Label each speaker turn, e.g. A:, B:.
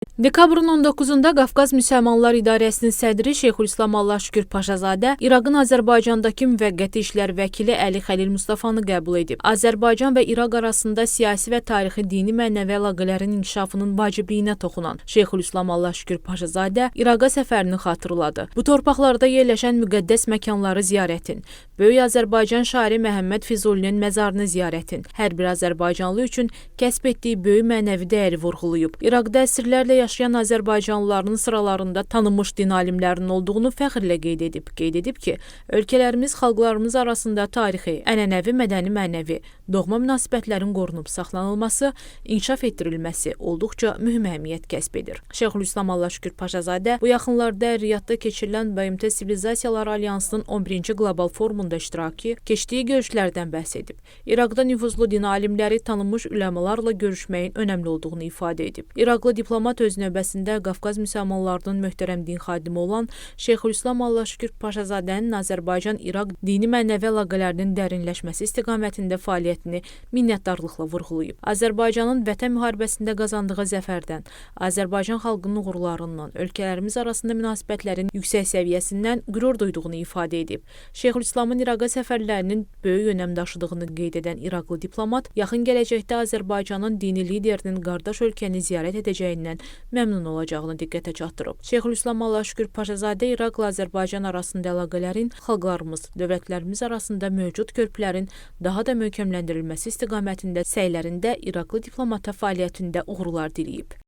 A: Dekabrın 19-da Qafqaz Müsəlmanlar İdarəsinin sədri Şeyxülislam Allahşükür Paşazadə İraqın Azərbaycandakı müvəqqəti işlər vəkili Əli Xəlil Mustafanı qəbul edib. Azərbaycan və İraq arasında siyasi və tarixi dini mənəvi əlaqələrin inkişafının vacibliyinə toxunan Şeyxülislam Allahşükür Paşazadə İraqa səfərini xatırladı. Bu torpaqlarda yerləşən müqəddəs məkanları ziyarətin, böyük Azərbaycan şairi Məhəmməd Füzulinin məzarını ziyarətin hər bir azərbaycanlı üçün kəsb etdiyi böyük mənəvi dəyəri vurğulayıb. İraqda əsrlərlə yaşayan azərbaycanlıların sıralarında tanınmış din alimlərinin olduğunu fəxrlə qeyd edib. Qeyd edib ki, ölkələrimiz xalqlarımız arasında tarixi, ənənəvi, mədəni, mənəvi, doğma münasibətlərin qorunub saxlanılması, inkişaf etdirilməsi olduqca mühüm əhəmiyyət kəsb edir. Şeyxülislam Allahşükür Paşazadə bu yaxınlarda Riyadda keçirilən BMT Sivilizasiyalar Alyansının 11-ci qlobal forumunda iştirakı, keçdiyi görüşlərdən bəhs edib. İraqda nüfuzlu din alimləri, tanınmış üləmalarla görüşməyin önəmli olduğunu ifadə edib. İraqlı diplomat öz növbəsində Qafqaz müsəlmanlarının möhtərəm din xadimi olan Şeyxülislam Allahşükür Paşazadənin Azərbaycan-İraq dini mənəvi əlaqələrinin dərinləşməsi istiqamətində fəaliyyətini minnətdarlıqla vurğulayıb. Azərbaycanın Vətən müharibəsində qazandığı zəfərdən, Azərbaycan xalqının uğurlarından, ölkələrimiz arasında münasibətlərin yüksək səviyyəsindən qürur duyduğunu ifadə edib. Şeyxülislamın İraqa səfərlərinin böyük önəm daşıdığını qeyd edən İraqlı diplomat yaxın gələcəkdə Azərbaycanın dini liderinin qardaş ölkəni ziyarət edəcəyindən məmnun olacağını diqqətə çatdırıb. Şeyxülislam Allahşükür Paşazadə İraqla Azərbaycan arasında əlaqələrin xalqlarımız, dövlətlərimiz arasında mövcud körpülərin daha da möhkəmləndirilməsi istiqamətində səylərində İraqlı diplomata fəaliyyətində uğurlar diləyib.